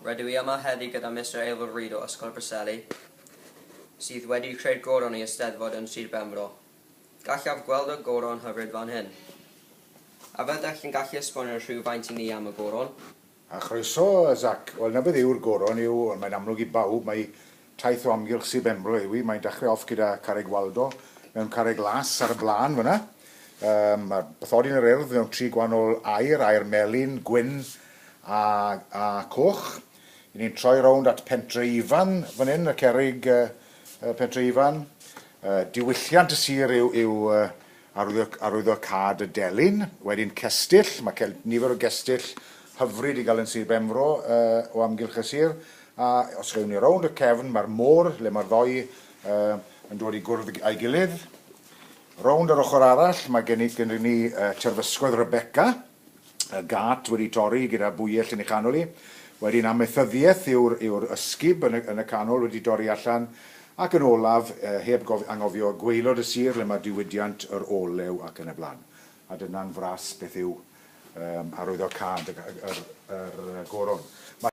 Rydw i yma heddi gyda Mister Aelford Reid o Ysgol y Preseli, sydd wedi creu'r goron i Eisteddfod yn Sir Benfro. Gallaf gweld y goron hyfryd fan hyn. A fyddech chi'n gallu esbonio rhywfaint i ni am y goron? A chroeso, Zac. Wel, 'na beth yw'r goron yw, wel, mae'n amlwg i bawb, mae taith o amgylch Sir Benfro yw hi. Mae'n dechrau off gyda Carreg Waldo mewn carreg las ar y blaen fan'na. Yym, mae'r bathodyn yr Urdd mewn tri gwahanol aur, aur melyn, gwyn a, a coch. I ni'n troi rownd at Pentre Ifan fan hyn, y cerrig uh, Pentre Ifan. Diwylliant y sir yw, yw arwyddo, arwyddocâd y delyn. Wedyn cestyll, mae cel, nifer o gestyll hyfryd i gael yn Sir Benfro uh, o amgylch y sir. A os gewn ni rownd y cefn, mae'r môr, le mae'r ddoi uh, yn dod i gwrdd â'i gilydd. Rownd yr ochr arall, mae gen i, gen ni uh, terfysgoedd Rebecca, y gât wedi torri gyda bwyell yn ei chanol hi. Wedyn amaethyddiaeth yw'r yw'r ysgub yn y yn y canol wedi dorri allan. Ac yn olaf, heb gof- anghofio gwaelod y sir le mae diwydiant yr olew ac yn y blaen. A dyna'n fras beth yw yym arwyddocâd y yr yr goron. Mae.